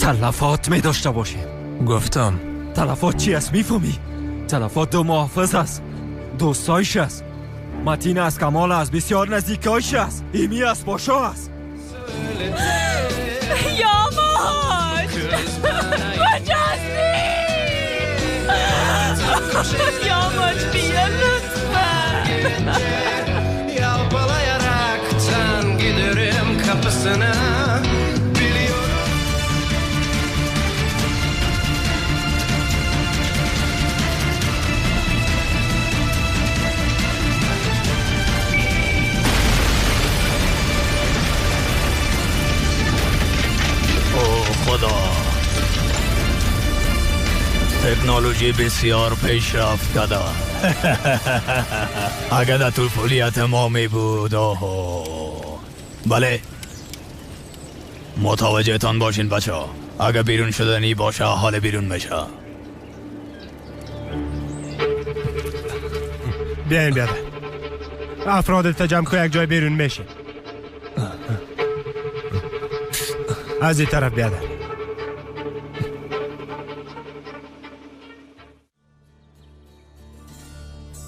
تلفات می داشته باشیم. گفتم تلفات چی است میفهمی؟ تلفات دو محافظ است، دوستایش است، متین است، کمال است، بسیار نزدیکایش است، ایمی است، پاشا است. یاماش کجا هستی؟ یاماش بیا لطفا. Yalpalayaraktan giderim kapısına. خدا، تکنولوژی بسیار پیشرفت کرده. اگر در طفولیت ما می بود. آه. بله، متوجهتان باشین بچه ها، اگر بیرون شدنی باشه حال بیرون میشه. بیاین بیادر، افراد تجمع که یک جای بیرون میشه. از این طرف بیادر.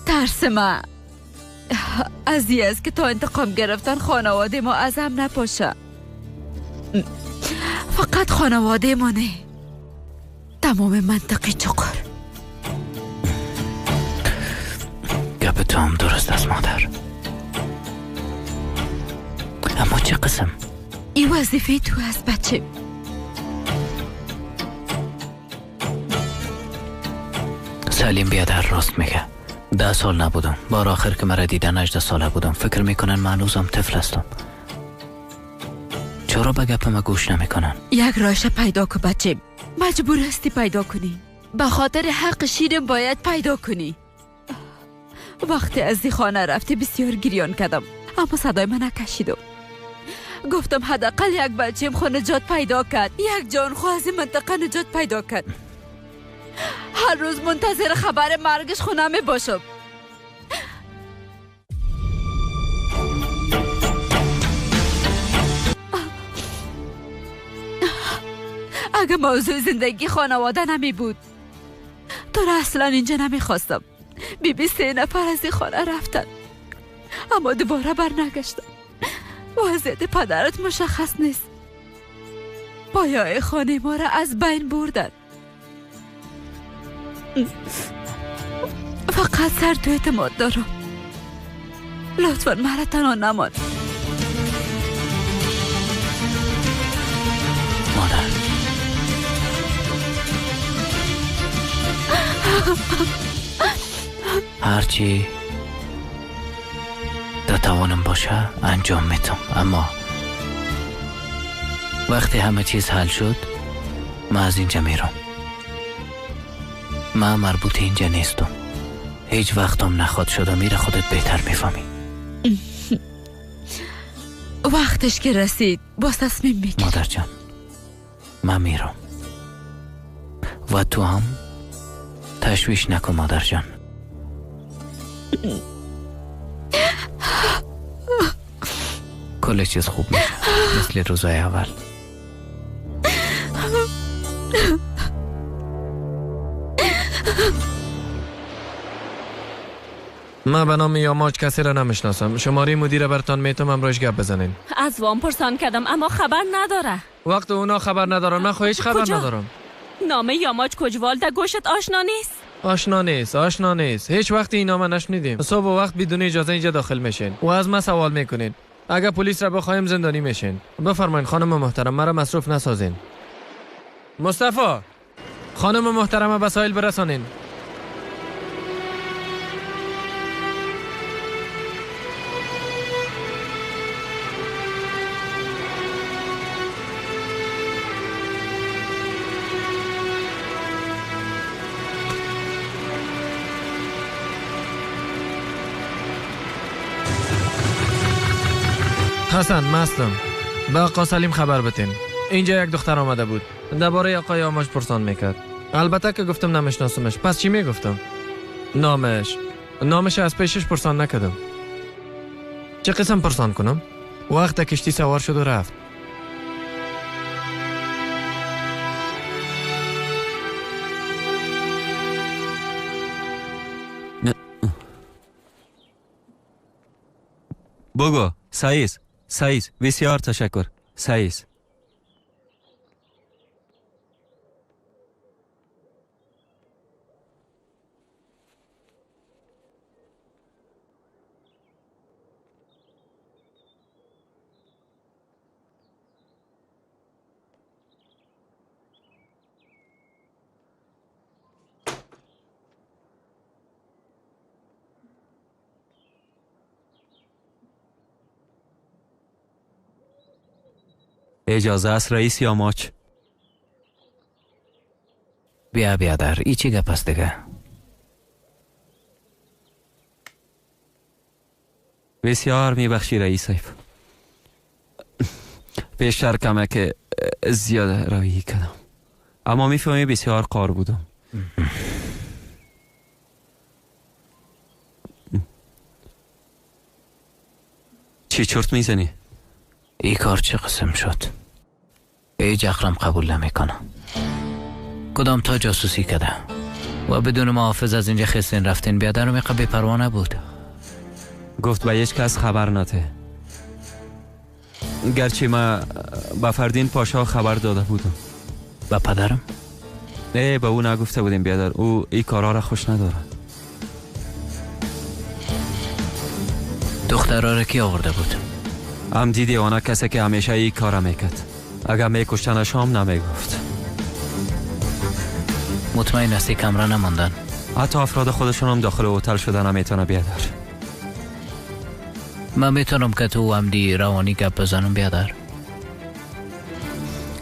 ترس ما از این است که تا انتقام گرفتن خانواده ما از هم نپاشه. فقط خانواده ما نه، تمام منطقه چقر. گپ تو هم درست است مادر، اما چه قسم؟ این وظیفه تو است بچه. سلیم بیادر راست میگه. 10 سال نبودم، بار آخر که مرا دیدن 18 ساله بودم. فکر میکنن من هنوزم طفل هستم. چرا به گپ ما گوش نمیکنن؟ یک راشه پیدا کن بچه، مجبور هستی پیدا کنی. به خاطر حق شیرم باید پیدا کنی. وقتی از این خانه رفتی بسیار گریان کردم، اما صدای من نکشیدم. گفتم حداقل یک بچیم خو نجات پیدا کرد، یک جان خو از این منطقه نجات پیدا کرد. هر روز منتظر خبر مرگش خو نمی باشم. اگه موضوع زندگی خانواده نمی بود تو را اصلا اینجا نمی خواستم. بی بی 3 نفر از این خانه رفتن، اما دوباره بر نگشتم. وضعیت پدرت مشخص نیست. پایای خانه ما را از بین بردن. فقط سر تو اعتماد دارم. لطفا مرا تنها نمان. مادر، هرچی در توانم باشه انجام میتم، اما وقتی همه چیز حل شد من از اینجا میرم. من مربوط اینجا نیستم، هیچ وقتم نخواد شد. میره خودت بهتر میفهمی. وقتش که رسید باز تصمیم میگیری. مادر جان، من میرم و تو هم تشویش نکن مادر جان. کل چیز خوب میشه، مثل روزای اول. من به نام یاماج کسی را نمیشناسم. شماره مدیر برتان میتم، امروز گپ بزنین. از وام پرسان کردم اما خبر نداره. وقت اونا خبر ندارم، من خو هیچ خبر کجا؟ ندارم. نام یاماج کجوال در گوشت آشنا نیست؟ آشنا نیست، آشنا نیست. هیچ وقتی این نامه نشنیدیم. صبح و وقت بدون اجازه اینجا داخل میشین و از ما سوال میکنین. اگر پلیس را بخوایم زندانی میشین. بفرمایین خانم محترم، مرا مصروف نسازین. مصطفی، خانم محترم به ساحل برسانین. حسن، مستم. به آقا سلیم خبر بتین. اینجا یک دختر آمده بود، درباره آقای آماج پرسان میکرد. البته که گفتم نمیشناسمش. پس چی میگفتم؟ نامش از پیشش پرسان نکردم. چه قسم پرسان کنم؟ وقت کشتی سوار شد و رفت. بگو سعیز سعیز بسیار تشکر سعیز. اجازه است رئیس یاماچ؟ بیا بیادر، ای چی گپ است دیگه؟ بسیار میبخشی رئیس صاحب، پیشتر کمه که زیاده رویی کردم، اما میفهمی بسیار قار بودم. چی چرت میزنی؟ ای کار چه قسم شد؟ هیچ عقلم قبول نمیکنه. کدام تا جاسوسی کرده و بدون محافظ از اینجا خستین رفتین بیادرم اینقدر بی‌پروا نبود. گفت به هیچ کس خبر نده، گرچه ما به فردین پاشا خبر داده بودم. به پدرم؟ نه به او نگفته بودیم بیادر، او این کارا را خوش نداره. دخترها را کی آورده بود؟ هم دیدی آنها کسی که همیشه این کار میکرد، اگر میکشتنش هم نمیگفت. مطمئن هستی کمره نماندن؟ حتی افراد خودشون هم داخل هتل شده نمیتونه بیادر. من میتونم که تو هم دی روانی گپ بزنم بیادر؟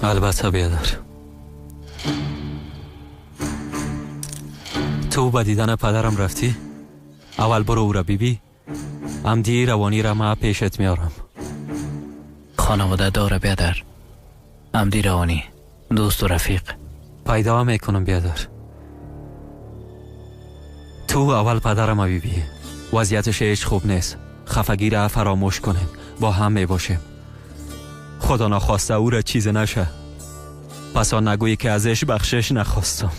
البته بیادر. تو به دیدن پدرم رفتی؟ اول برو او را بیبی، هم دی روانی را ما پیشت میارم. خانواده داره بیادر، امدی روانی دوست و رفیق پیدا میکنم بیادر. تو اول پدرم بیبی، وضعیتش هیچ خوب نیست، خفگی را فراموش کنیم، با هم میباشیم. خدا نخواسته او را چیز نشه، پس آن نگویی که ازش بخشش نخواستم.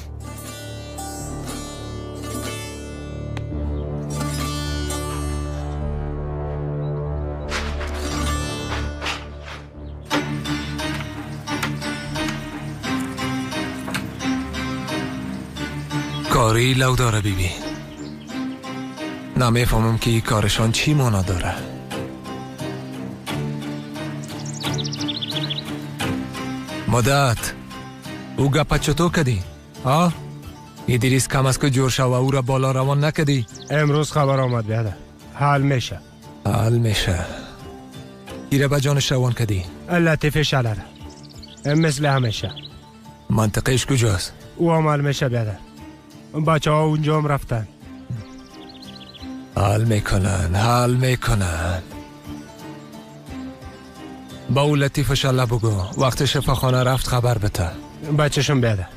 کاری لو داره بیبی، نمیفهمم که این کارشان چی مانا داره. مدت او گپا چطور کدی؟ ها؟ ایدریس کم از که جور شوه او را بالا روان نکدی؟ امروز خبر آمد بیاده، حل میشه. حل میشه. ایره به جانش روان کدی؟ لطیف شلره مثل همیشه. منطقهش کجاست؟ او عمل میشه بیاده، بچه ها اونجا هم رفتن. حل میکنن، حل میکنن. با او لطیف شله بگو وقت شفاخانه رفت خبر بده. بچهشون بیاده.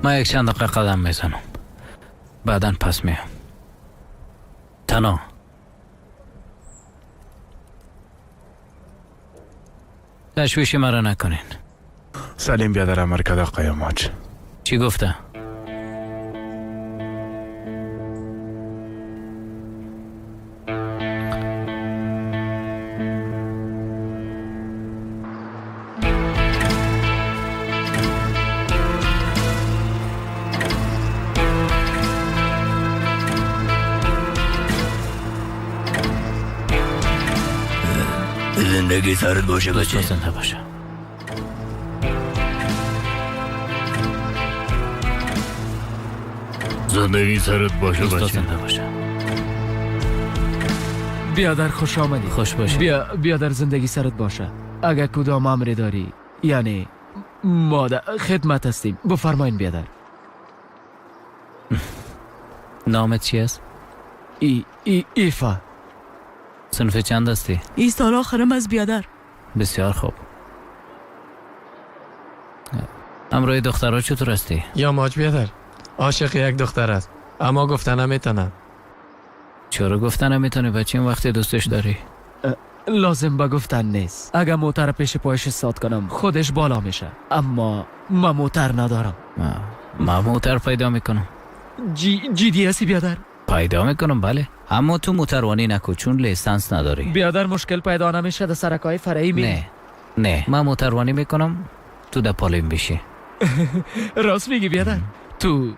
من یک چند دقیقه قدم میزنم، بعدا پس میام. تنها تشویش مرا نکنین. سلیم بیادر امر کرد آقای ماج. چی گفته؟ زندگی سرت باشه بچه. زنده باشه. زندگی سرت باشه بچه. زنده باشه. بیادر خوش آمدی. خوش باشی. بیادر زندگی سرت باشه. اگر کدام امری داری، یعنی ما در خدمت هستیم، بفرمایین بیادر. نامت چی است؟ ای ای ایفا. صنف چند هستی؟ ای سال آخرم از بیادر. بسیار خوب. همراه دخترها چطور هستی؟ یاماچ بیادر عاشق یک دختر است، اما گفته نمیتونم. چرا گفته نمیتونی بچه؟ این وقتی دوستش داری. لازم به گفتن نیست. اگه موتر پیش پایش استاد کنم خودش بالا میشه، اما من موتر ندارم. ما موتر پیدا میکنم. جدی هستی بیادر؟ پیدا میکنم بله، اما تو موتروانی نکو چون لیسانس نداری. بیادر مشکل پیدا نمیشه در سرکای فرعی می؟ نه نه، من موتروانی میکنم تو در پالیم بشی. راست میگی بیادر. تو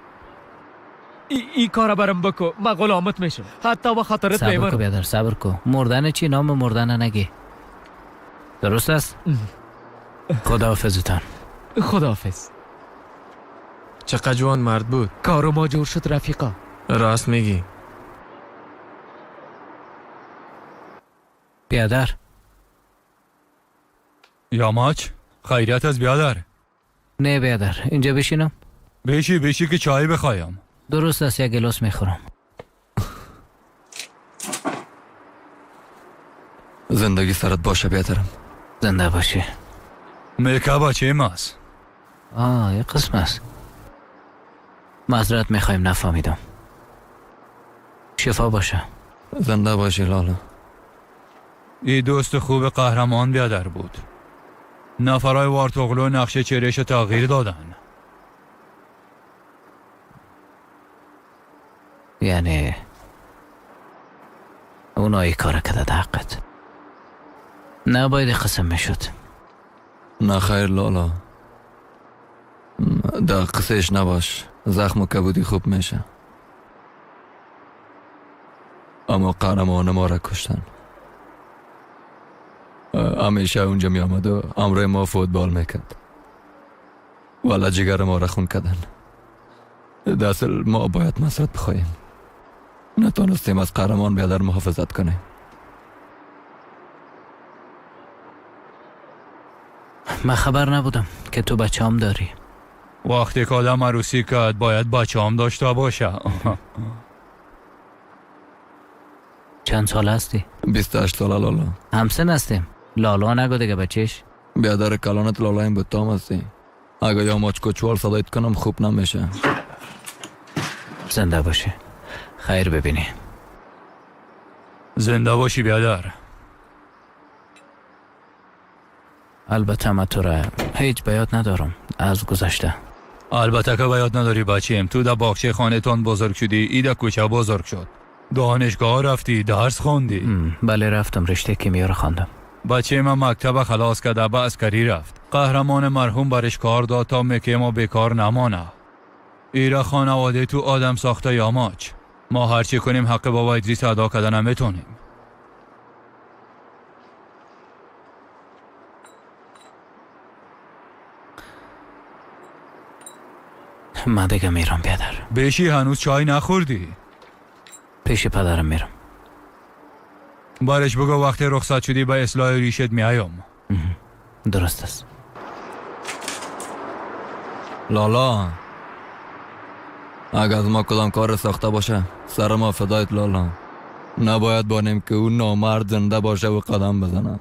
ای کارا برم بکو، من غلامت میشم، حتی به خاطرت میمرم. صبر کو بیادر، صبر کو. مردن چی؟ نام مردن نگی. درست است؟ خداحافظتان. خداحافظ. چقدر جوان مرد بود. کارو ما جور شد رفیقا. راست میگی بیادر. یاماچ خیریت از بیادر؟ نه بیادر، اینجا بشینم. بشی بشی که چای بخوایم. درست است، یک گلاس میخورم. زندگی سرت باشه بیادرم. زنده باشی. میکه بچه ماست. آه یک قسم است. معذرت میخوایم نفهمیدم. شفا باشه. زنده باشی لالا. ای دوست خوب قهرمان بیادر بود. نفرای وارتوغلو نقشه چهرهش تغییر دادن. یعنی اونا ای کار کرده در حقت. نباید قسم میشد. نه خیر لالا، در قصهش نباش. زخم و کبودی خوب میشه، اما قهرمان ما را کشتن. همیشه اونجا می آمد و امروی ما فوتبال میکرد، ولی جگر ما را خون کردن. در اصل ما باید معذرت بخواهیم. نتانستیم از قهرمان بیادر محافظت کنیم. من خبر نبودم که تو بچه هم داری. وقتی که آدم عروسی کرد باید بچه هم داشته باشه. چند سال هستی؟ 28 ساله لالا. همسن هستیم. لالا نگو دیگه بچهش. بیادر کلانت لالا این بود تام هستی. اگه یاماچ کوچوال صدایت کنم خوب نمیشه. زنده باشی. خیر ببینی. زنده باشی بیادر. البته من تو را هیچ بیاد ندارم از گذشته. البته که بیاد نداری بچیم. تو در باغچه خانه تان بزرگ شدی، ای در کوچه بزرگ شد. دانشگاه رفتی، درس خواندی. بله رفتم، رشته کیمیا را خواندم. بچه ما مکتب خلاص کرده به عسکری رفت. قهرمان مرحوم برش کار داد تا مکه ما بیکار نمانه. ایرا خانواده تو آدم ساخته یاماچ. ما هرچی کنیم حق بابا ادریس ادا کردن نمیتونیم. من دیگه میرم بیادر. بشی هنوز چای نخوردی. پیش پدرم میرم. بارش بگو وقتی رخصت شدی به اصلاح ریشت میایم. درست است. لالا اگه از ما کدام کار ساخته باشه سر ما فدایت لالا. نباید بانیم که اون نامرد زنده باشه و قدم بزنه.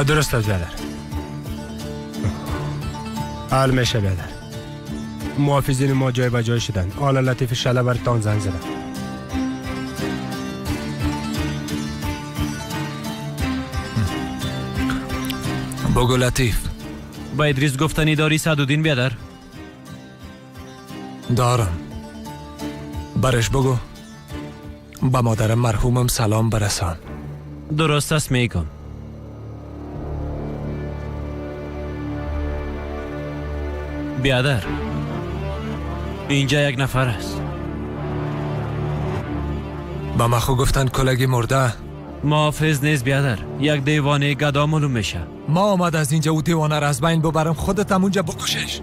درست است بیادر. حل میشه بیادر. محافظین ما جای به جای شدن. حالا لطیف شله برتان زنگ زدن. بگو لطیف. با ادریس گفتنی داری سعدالدین بیادر؟ دارم. برش بگو با مادر مرحومم سلام برسان. درست است میگم. بیادر اینجا یک نفر است. به ما خو گفتن کلگی مرده. محافظ نیست بیادر، یک دیوانه گدا معلوم میشه. ما آمد از اینجا او دیوانه را از بین ببرم، خودت هم اونجا بکشش.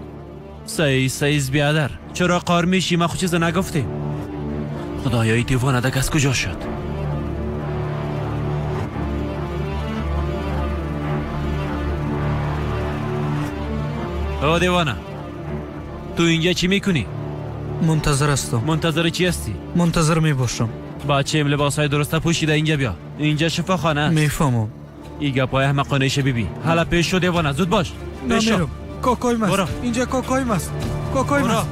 صحیح بیادر، چرا قار میشی؟ ما خود چیز نگفتیم. خدایا این دیوانه دک از کجا شد؟ او دیوانه، تو اینجا چی میکنی؟ منتظر هستم. منتظر چی هستی؟ منتظر میباشم. بچه لباس های درست پوشیده اینجا بیا. اینجا شفاخانه است. میفهمم. ای گپای احمقانه شه بیبی. حالا پیش شو دیوانه، زود باش. پیش شو. کاکایم است. اینجا کاکایم است. کاکایم است.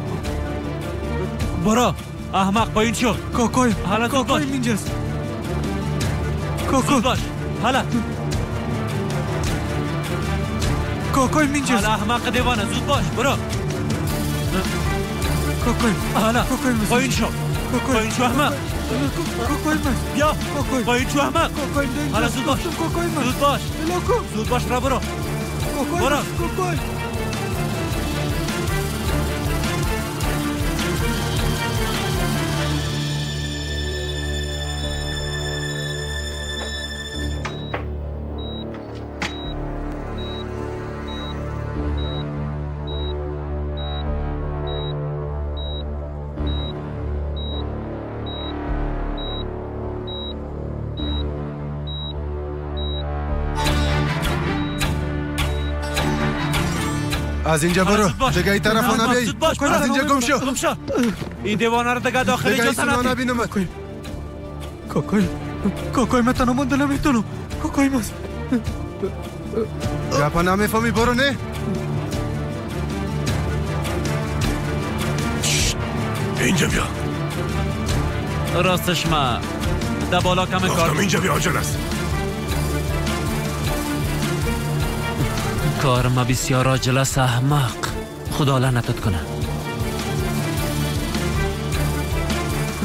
برو. احمق پایین شو. کاکایم. حالا زود باش. اینجاست. کاکا. زود باش. حالا. کاکایم اینجاست. حالا احمق دیوانه، زود باش. برو. کاکایم. حالا. پایین شو. پایین شو احمق. کاکایم است. بیا. پایین شو احمق. حالا زود باش. زود باش. زود باش را برو. برو. کاکایم. از اینجا برو، دیگه این طرف نبی. از اینجا گم شو. گم شو. این دیوانه رو دیگه داخل اجازه نبینم. کاکای، کاکای من تنها مونده نمیتونم. کاکای ماست. گپا نمیفهمی، برو. نه اینجا بیا. راستش ما در بالا کم کار. اینجا بیا، عجل است. کار ما بسیار عاجل است احمق. خدا لعنتت کنه.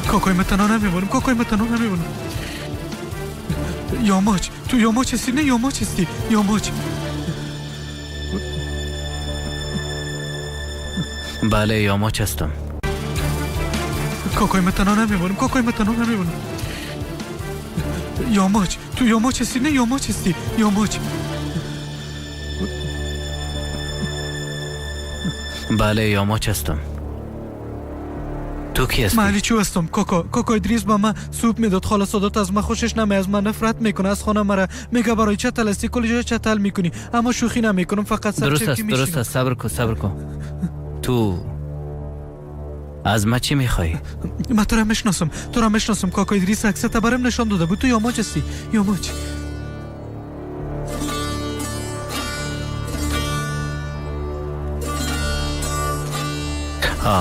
کاکای من تنها نمیمونم. کاکای من تنها نمیمونم. یاماچ، تو یاماچ هستی؟ نه یاماچ هستی. یاماچ. بله یاماچ هستم. کاکای من تنها نمیمونم. کاکای من تنها نمیمونم. یاماچ، تو یاماچ هستی؟ نه یاماچ هستی. یاماچ. بله یاماچ هستم. تو کی هستی؟ من علیچو هستم. کاکا، کاکا ادریس با من سوپ میداد. خاله سادات از من خوشش نمی، از من نفرت میکنه، از خانه مرا میگه برای چتل هستی، کل جا چتل میکنی. اما شوخی نمیکنم، فقط سر درست است، درست است. صبر کن، صبر کن. تو از من چی میخوای؟ من تو را میشناسم، تو را میشناسم. کاکا ادریس عکست برام نشان داده بود. تو یاماچ هستی. یاماچ.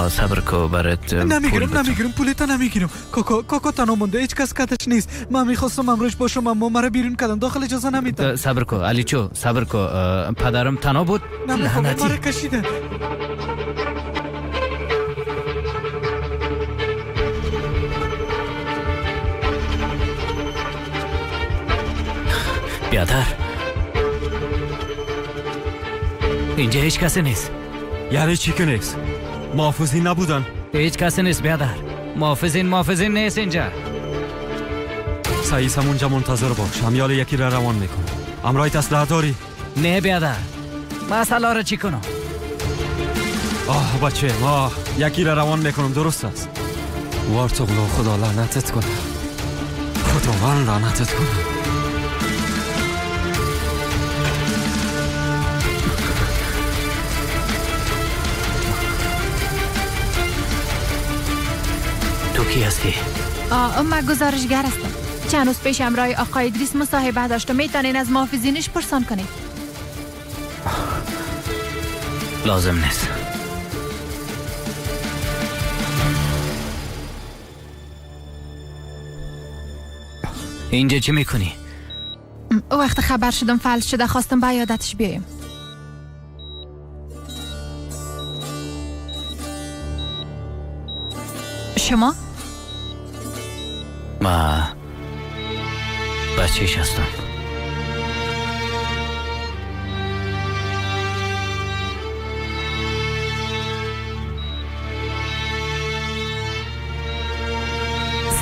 صبر کو برات. نمیگیرم، نمیگیرم، پولتا نمیگیرم. کاکا، کاکا تنها مونده، هیچ کس کتش نیست. من میخواستم امروز باشم اما مرا بیرون کردن، داخل اجازه نمیدن. صبر کو علیچو، صبر کو. پدرم تنها بود. نمیخوام، مرا کشیده. بیادر، اینجا هیچ کسی نیست. یعنی چی که نیست؟ محافظین نبودن. هیچ کسی نیست بیادر. محافظین نیست اینجا. سعیس هم اونجا منتظر باش. همیال یکی را روان میکنم. امرایت اسلحه داری؟ نه بیادر، من اسلحه را چی کنم؟ آه بچه، ما یکی را روان میکنم. درست است. وارتغلو، خدا لعنتت کنه. خداوند لعنتت کنه. تو کی هستی؟ من گزارشگر هستم. چند روز پیش همراه آقای ادریس مصاحبه داشتم. میتونین از محافظینش پرسان کنید. لازم نیست. اینجا چی میکنی؟ وقت خبر شدم فلج شده، خواستم به یادتش بیایم. شما؟ ما بچهش هستم.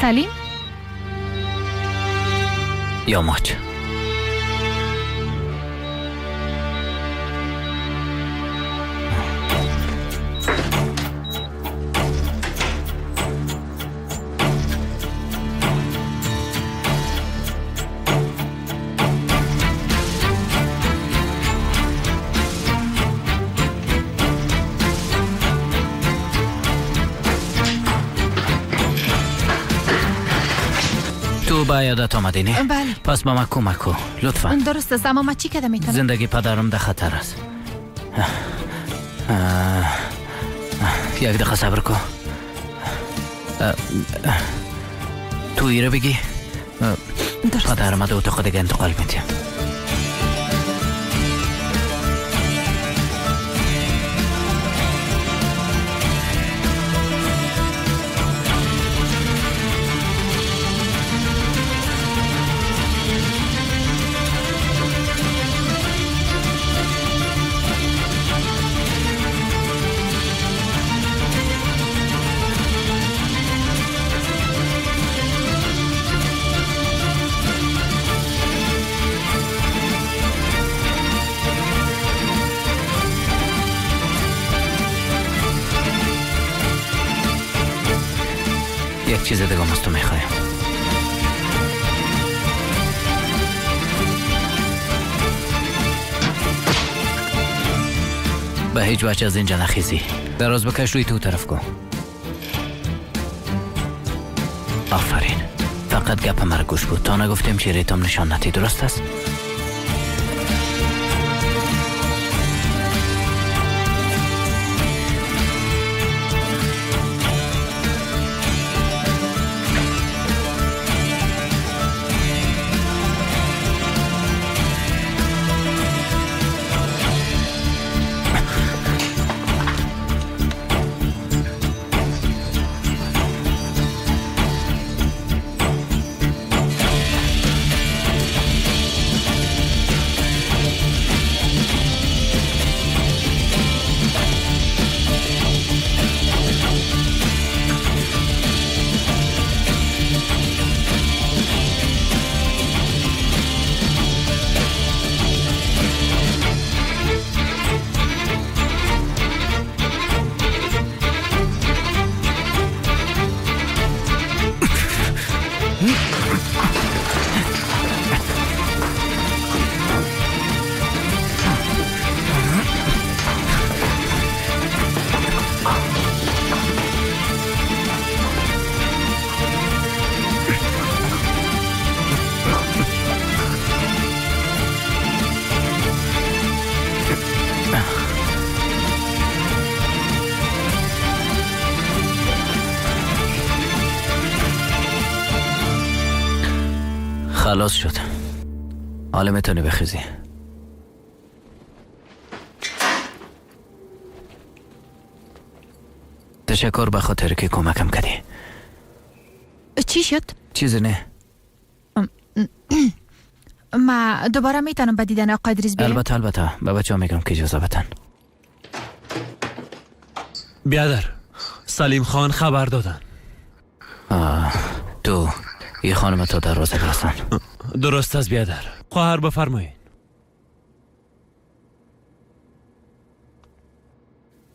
سلیم؟ یاماچ. تو به یادت آمدی نه؟ بله. پس به من کمک کن لطفا. درست است، اما من چی کده میتونم؟ زندگی پدرم در خطر است. یک دقیقه صبر کن. تو ایره بگی پدرم در اتاق دیگه انتقال میدیم. یک چیز دیگه از تو میخوایم. به هیچ وجه از اینجا نخیزی. دراز بکش روی تو طرف کن. آفرین. فقط گپ مرا گوش بود. تا نگفتیم چهره تام نشان ندی، درست است؟ خلاص شد. حالا میتونی بخیزی. تشکر به خاطر که کمکم کردی. چی شد؟ چیزی نه. ما دوباره میتونم به دیدن آقای ادریس بیایم؟ البته البته. به بچه ها میگم که اجازه بدن. بیادر سلیم خان خبر دادن. تو یه خانم تا دروازه برسن. درست است بیادر. خواهر بفرمایید.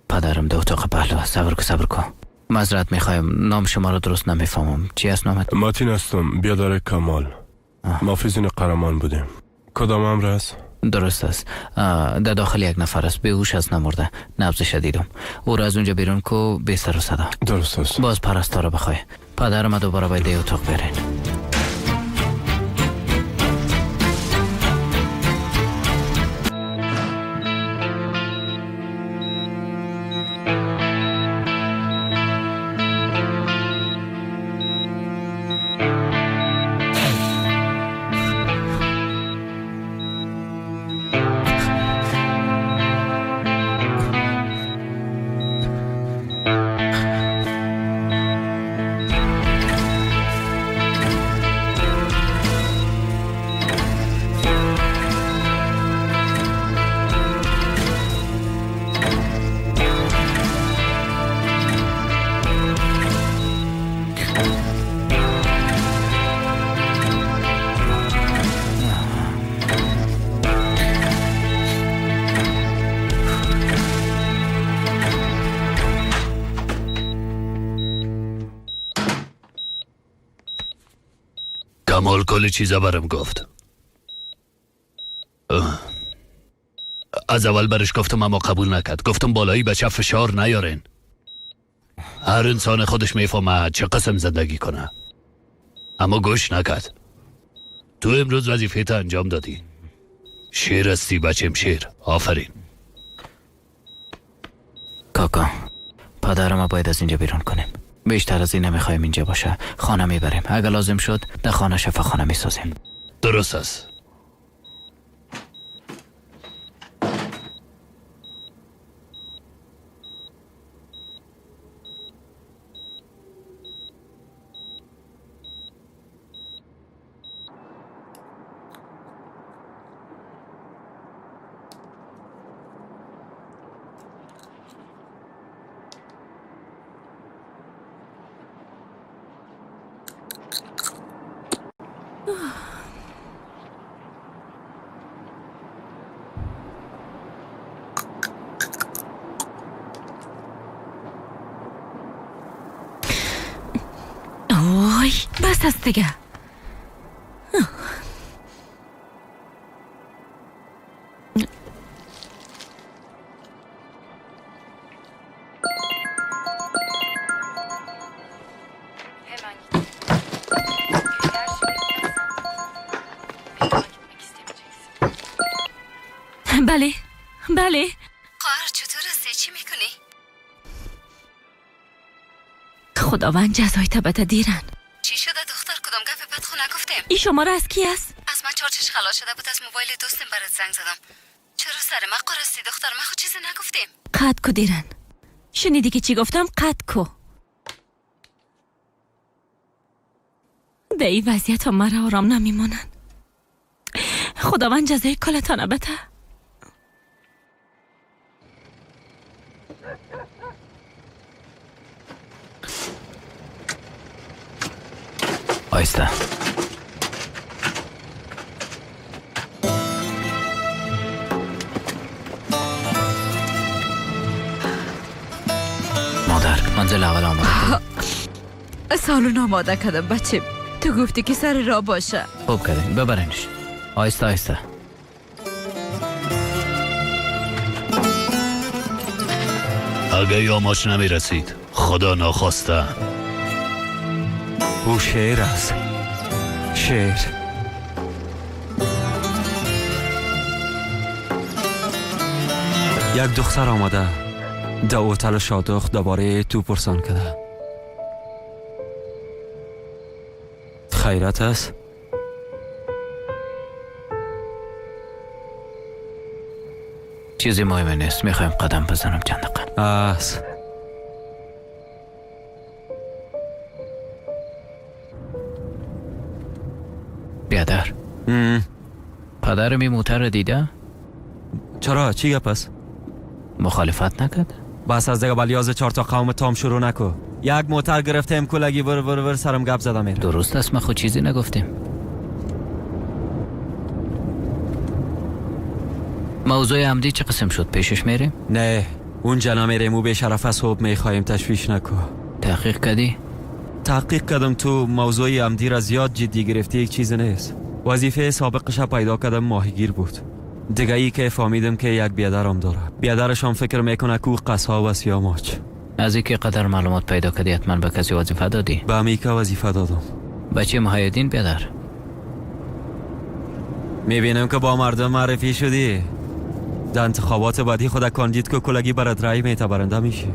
پدرم دو اتاق پهلو. صبر کو صبر کو. معذرت میخوایم، نام شما رو درست نمیفهمم. چی است نامت؟ متین هستم، بیادر کمال. محافظین قهرمان بودیم. کدام امر است؟ درست است. در داخل یک نفر است، بیهوش است، نمرده. نبضش دیدم. او را از اونجا بیرون کو، بی سر و صدا. درست است. باز پرستارا بخوای. پدرم دوباره باید اتاق برین. کل چیزا برم گفت. از اول برش گفتم اما قبول نکرد. گفتم بالایی بچه فشار نیارین. هر انسان خودش میفهمه چه قسم زندگی کنه. اما گوش نکرد. تو امروز وظیفه تا انجام دادی. شیر هستی بچم، شیر. آفرین. کاکا، پدرم باید از اینجا بیرون کنیم. بیشتر از این نمیخوایم اینجا باشه. خانه میبریم. اگر لازم شد در خانه شفاخانه میسازیم. درست است. بس است دیگه. بله بله. خواهر چطور هستی؟ چی میکنی؟ خداوند جزای تبت دیرن. چی شده دختر؟ کدام گپ بد خو نگفتیم؟ این شماره از کی است؟ از من چارجش خلاص شده بود، از موبایل دوستم برات زنگ زدم. چرا سر من قرصی دختر؟ من خو چیزی نگفتیم. قد کو دیرن. شنیدی که چی گفتم؟ قد کو. به این وضعیت ها مرا آرام نمیمانند. خداوند جزای کلتان بده. آیسته. مادر، منزل اول آماده کردم. سالون آماده کردم بچه. تو گفتی که سر را باشه. خوب کردین، ببرینش. آیسته آیسته. اگه یاماش نمی رسید، خدا ناخواسته. او شیر است. شیر. یک دختر آمده در هتل شادخ دوباره تو پرسان کرده. خیرت است؟ چیزی مهم نیست. میخوایم قدم بزنم چند دقیقه. است. بیادر، پدرم این موتر دیده؟ چرا؟ چی گپ است؟ مخالفت نکرد؟ بس از دیگه بلیاز 4 تا قوم تام شروع نکو. یک موتر گرفتیم کلگی ور ور ور سرم گپ زدم میره. درست است، ما خود چیزی نگفتیم. موضوع عمدی چه قسم شد؟ پیشش میریم؟ نه اونجا نمیریم. او به شرف از صبح میخواهیم. تشویش نکو. تحقیق کردی؟ تحقیق کردم. تو موضوع عمدی را زیاد جدی گرفتی. یک چیز نیست. وظیفه سابقش پیدا کردم، ماهیگیر بود. دیگه ای که فهمیدم که یک بیادرم داره. بیادرش هم فکر میکنه که او قصاب است یا ماچ. از اینکه قدر معلومات پیدا کردی حتما به کسی وظیفه دادی؟ به امیکا وظیفه دادم. بچه محیدین بیادر. میبینم که با مردم معرفی شدی. در انتخابات بعدی خود کاندید که کلگی برات رای میته، برنده میشی.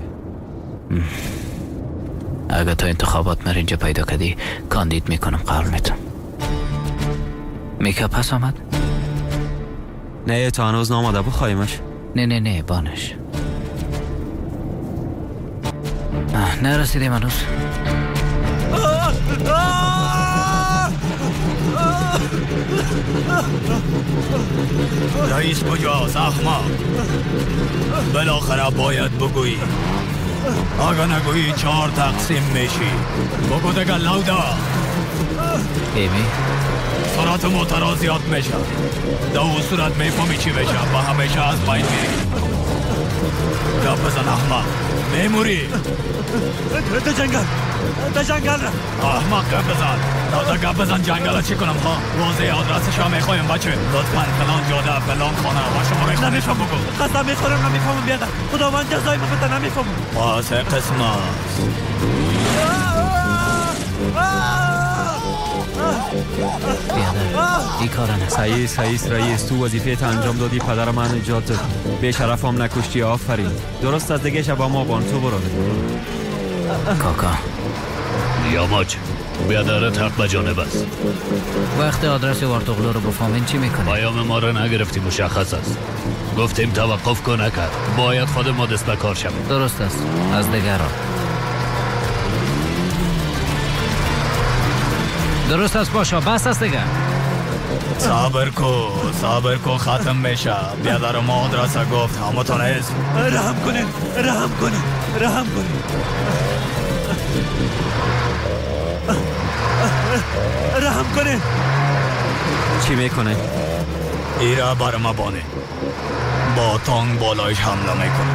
اگه تا انتخابات مر اینجا پیدا کردی کاندید میکنم، قول میتم. میکا پس آمد؟ نه تا هنوز نامده. بخوایمش؟ نه نه نه بانش. نرسیدیم هنوز. رئیس کجاست احمق؟ بالاخره باید بگویی. اگه نگویی 4 تقسیم میشی. بگو دیگه لودا. ایمی سرعت موترها زیاد میشه. در اون صورت میفهمی چی میشه و همیشه از بین میری. گپ بزن احمق. мемурӣ. Да ҷангал, да ҷангал ра. Аҳмақ, гап бизан. Тоза гап бизан, ҷангала чӣ кунам, ҳа? Возеҳ адресашро мехоҳем, бача. Лутфан фалон ҷода, фалон хона ва шумораи хонаашро бигӯ. Қасам мехӯрам, намефаҳмам, биадар. Худованд ҷазои ма буда, намефаҳмам. Пас қисм аст. بیادر ای کار نکن. صحیح صحیح رئیس، تو وظیفه انجام دادی، پدر من نجات دادی، به شرفم نکشتی، آفرین. درست از دیگه شب ما بان تو برو. کاکا یاماچ، بیادرت حق به جانب است. وقت آدرس وارتوغلو رو بفهمین چی میکنی؟ پیام ما را نگرفتی، مشخص است. گفتیم توقف کن، نکرد. باید خود ما دست به کار شویم. درست است، از دیگران. درست است باشا، بس است دیگه. صبر کو، صبر کو، ختم میشه. بیادر ما آدرس گفت، همتون است. رحم کنین، رحم کنین، رحم کنین، رحم کنین. چی میکنه؟ ایرا بر ما بانه. با تانگ بالایش حمله میکنه.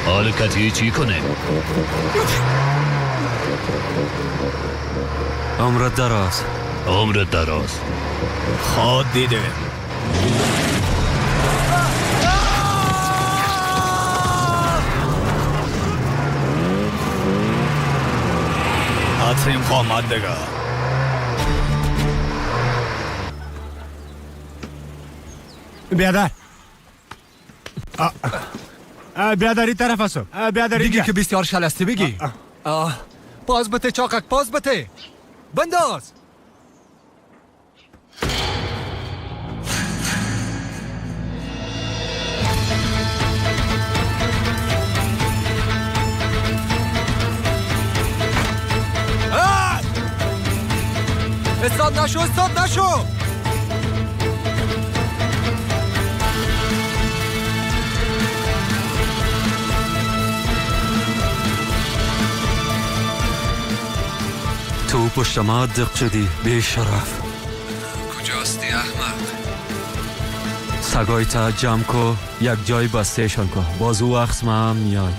حال کتی چی کنه؟ عمرت دراز. عمرت دراز. خود دیده. حتیم خواهد دیگه. بیادر، بیادر این طرف هستم. بیادر دیگه که بسیار شلستی بگی. پاز بته چاقک، پاز بته، بنداز. استاد نشو، استاد نشو. تو پشت ما دق شدی بی شرف. کجاستی احمق؟ سگای تا جمع کو، یک جای بسته شان کو، باز او وقت ما میایم.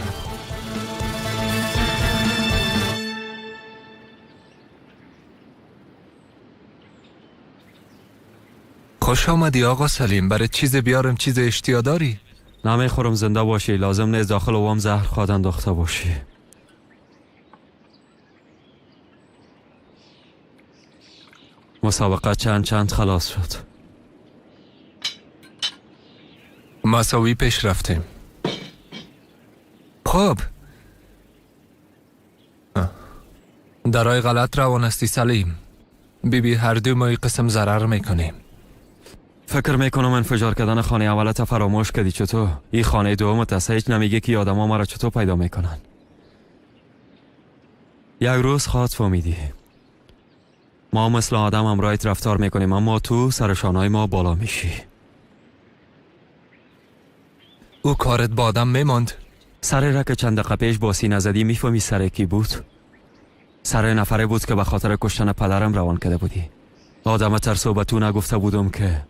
خوش آمدی آقا سلیم. برای چیز بیارم، چیز اشتیا داری؟ نمیخورم، زنده باشی. لازم نیست داخل وام زهر خواد انداخته باشی. مسابقه چند چند خلاص شد. مساوی پیش رفتیم. خب درای غلط روان هستی سلیم. بی بی هر دو ما قسم ضرر میکنیم. فکر میکنم انفجار کردن خانه اولت فراموش کردی. چطور؟ این خانه دومت است. هیچ نمیگه که آدم ها مرا چطور پیدا میکنن. یک روز خواد فهمیدی. ما مثل آدم همراهت رفتار میکنیم، اما تو سرشانهای ما بالا میشی. او کارت با آدم میماند. سر را که چند دقیقه پیش باسی نزدی میفهمی سر کی بود؟ سر نفره بود که به خاطر کشتن پدرم روان کرده بودی. آدم ترسو به تو نگفته بودم که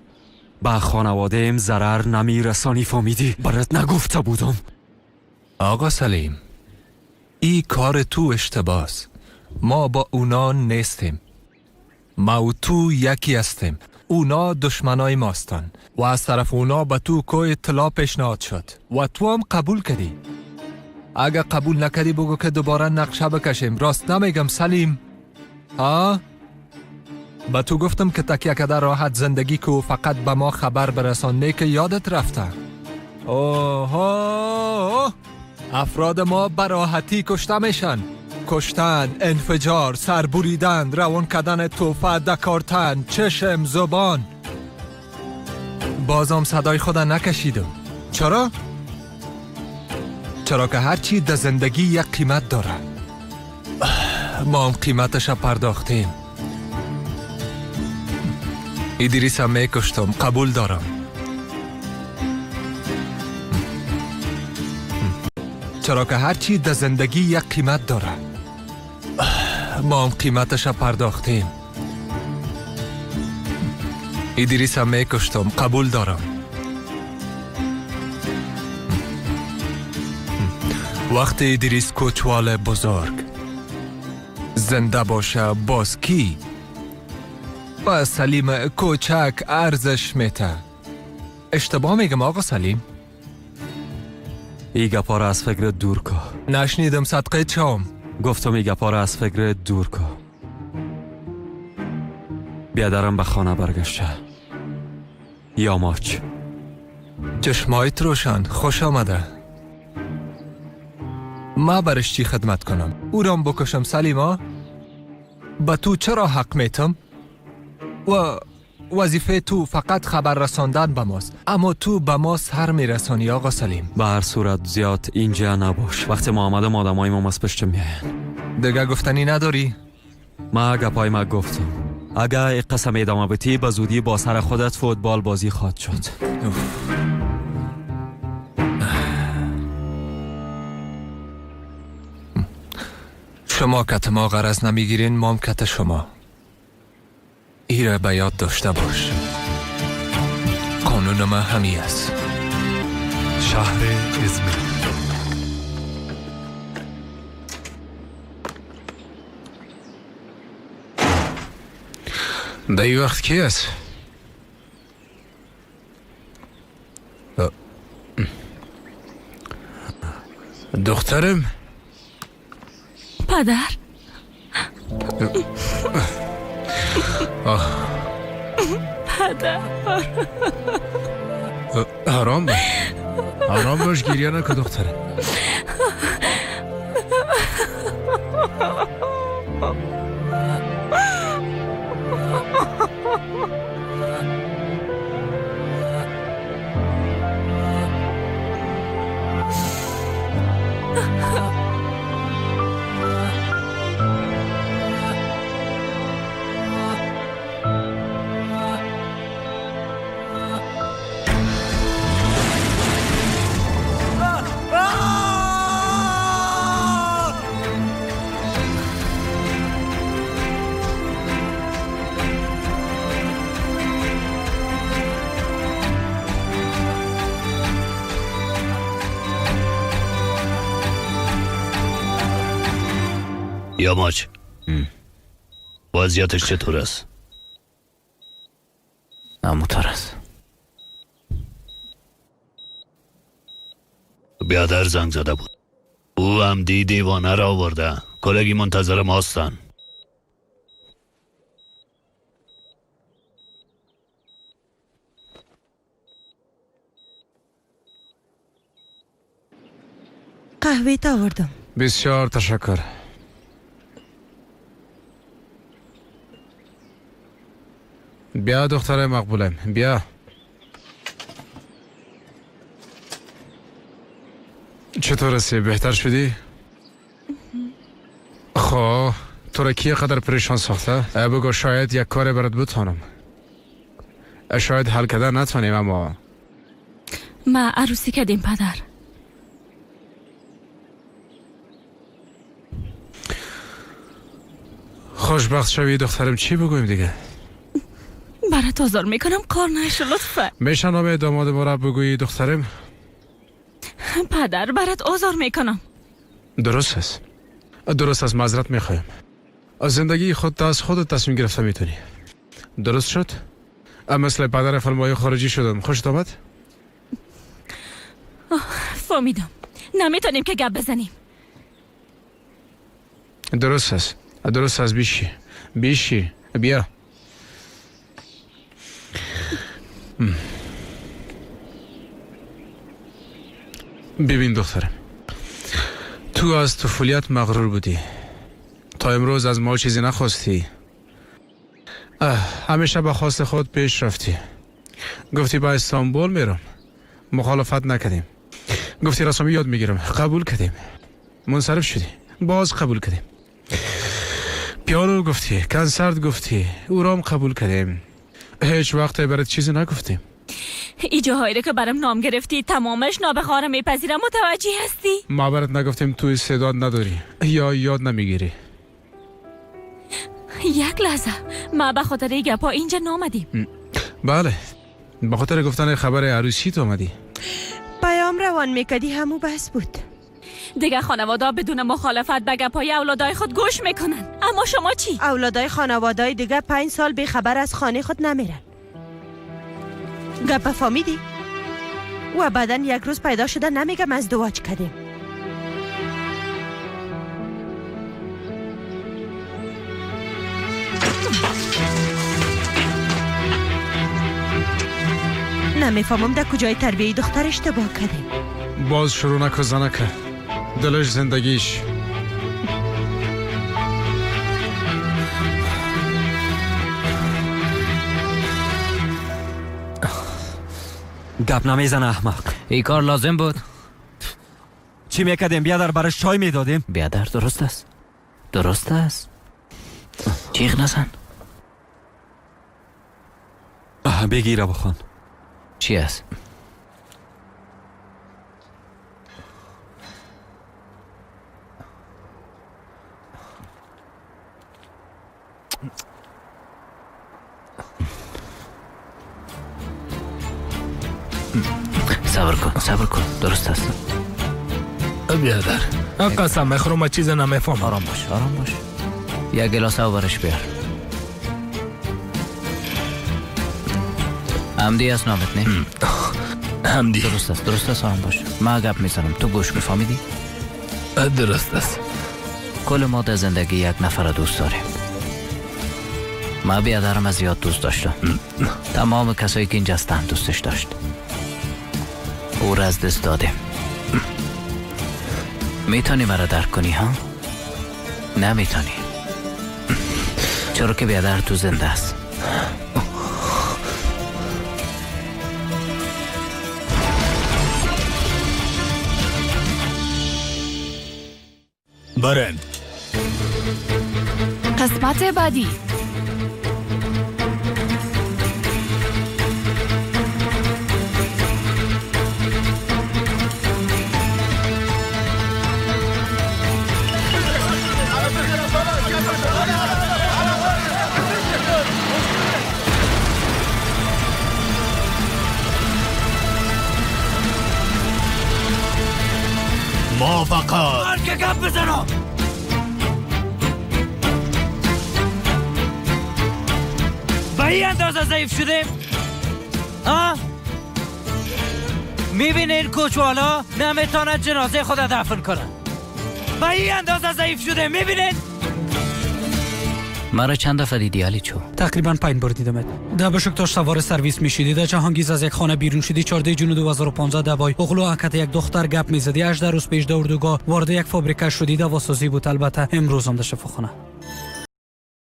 به خانواده‌ام ضرر نمیرسانی، فهمیدی؟ برات نگفته بودم. آقا سلیم، ای کار تو اشتباس. ما با اونا نیستیم. ما و تو یکی هستیم. اونا دشمنای ماستن و از طرف اونا به تو کوی اطلاع پیشنهاد شد و تو هم قبول کردی. اگه قبول نکردی بگو که دوباره نقشه بکشیم. راست نمیگم سلیم؟ ها؟ به تو گفتم که تکیه کده راحت زندگی کو، فقط به ما خبر برسان، نه که یادت رفته. اوه، افراد ما به راحتی کشته میشن. کشتن، انفجار، سربریدن، روان کردن توفه، دکارتن، چشم، زبان. بازم صدای خدا نکشیدم. چرا؟ چرا که هرچی در زندگی یک قیمت داره. ما هم قیمتش پرداختیم. ایدریس هم میکشتم، قبول دارم. چرا که هرچی در زندگی یک قیمت داره. ما هم قیمتش پرداختیم. ایدریس هم میکشتم، قبول دارم. وقتی ادریس کوچوال بزرگ زنده باشه باز کی با سلیم کوچک ارزش میته. اشتباه میگم آقا سلیم؟ ای گپا را از فکر دور که. نشنیدم صدقه چام. گفتم ای گپا را از فکر دور که. بیادرم به خانه برگشته. یاماچ. چشمایت روشن، خوش آمده. ما برش چی خدمت کنم؟ او رام بکشم سلیما؟ به تو چرا حق میتم؟ و وظیفه تو فقط خبر رساندن به ماست، اما تو به ما سر میرسانی آقا سلیم. به هر صورت زیاد اینجا نباش. وقتی ما آمدم آدمای ما از پشت میاین. دیگه گفتنی نداری؟ ما گپای ما گفتم. اگر این قسم ادامه بدی به زودی با سر خودت فوتبال بازی خواهد شد. شما کت ما غرض نمیگیرین، مام کت شما. ایره به یاد داشته باش. قانون ما همی است. شهر ازمیر. در این وقت کی است؟ دخترم؟ پدر. پدر. آرام باش، آرام باش، گریه نکن دخترم. یاماچ، وضعیتش چطور است؟ همونطور است. بیادر زنگ زده بود. او هم دی دیوانه را آورده. کلگی منتظر ماستن. قهوه تا آوردم. بسیار تشکر. بیا دختر مقبولم، بیا. چطور هستی؟ بهتر شدی؟ خب تو را کی قدر پریشان ساخته؟ بگو شاید یک کار برات بتانم. شاید حل کردن نتونیم، اما ما عروسی کردیم پدر. خوشبخت شوی دخترم. چی بگویم دیگه؟ برات آزار میکنم، کار نشو لطفا. میشه نام داماد ما را بگویی دخترم؟ پدر برات آزار میکنم. درست است، درست است. معذرت میخوایم. از زندگی خود از خودت تصمیم گرفته میتونی. درست شد؟ مثل پدر فیلم‌های خارجی شدم. خوشت آمد؟ فهمیدم. نمیتونیم که گپ بزنیم. درست است، درست است. بیشی بیشی بیا. ببین دخترم، تو از طفولیت مغرور بودی. تا امروز از ما چیزی نخواستی. همیشه به خواست خود پیش رفتی. گفتی به استانبول میرم، مخالفت نکردیم. گفتی رسامی یاد میگیرم، قبول کردیم. منصرف شدی، باز قبول کردیم. پیانو گفتی، کنسرت گفتی، او را هم قبول کردیم. هیچ وقت برات چیزی نگفتیم. ای جاهایی رو که برام نام گرفتی تمامش نابخواره میپذیرم. متوجه هستی؟ ما برات نگفتیم تو استعداد نداری یا یاد نمیگیری. یک لحظه، ما به خاطر این گپا اینجا نامدیم. بله، به خاطر گفتن خبر عروسی تو آمدی. پیام روان میکردی همو بس بود. دیگه خانواده بدون مخالفت به گپای اولادای خود گوش میکنن، اما شما چی؟ اولادای خانوادای دیگه 5 سال بی خبر از خانه خود نمیرن. گپ فهمیدی؟ و بعدا یک روز پیدا شده نمیگم ازدواج کردیم. نمیفهمم در کجای تربیه دختر اشتباه کردیم. باز شروع نکن زنکه، دلش زندگیش. گپ نمیزنه احمق. این کار لازم بود. چی میکردیم بیادر؟ برش چای میدادیم. بیادر درست است، درست است. چیغ نزن. بگیره بخوان. چی است؟ صبر کن، صبر کن، درست است. بیادر قسم میخورم چیز نمیفهمم. آرام باش، آرام باش. یک گلاس آب برش بیار. حمدی است نامت نه؟ حمدی. درست است، درست است، آرام باش. ما گپ میزنم، تو گوش میفهمیدی؟ درست است. کل ما در زندگی یک نفر دوست داریم. ما بیادرم از زیاد دوست داشتم. تمام کسایی که اینجا هستند دوستش داشت. او را از دست دادیم. میتونی مرا درک کنی ها؟ نمیتونی. چرا که بیادر تو زنده است. برن. قسمت بعدی. موافقت. من که گپ بزنم. به این اندازه ضعیف شدیم؟ ها؟ میبینین کوچوالا نمیتواند جنازه خود دفن کنه. به این اندازه ضعیف شده، میبینین؟ مرا چند دفعه دیدی علی چو؟ تقریبا 5 بار دیدمت. در بشکتاش سوار سرویس میشیدی، در جهانگیز از یک خانه بیرون شدی، 14 جون 2015 در بای اغلو اکت یک دختر گپ میزدی، 18 روز پیش در اردوگاه وارد یک فابریکه شدی، دواسازی بود، البته امروز هم در شفاخانه.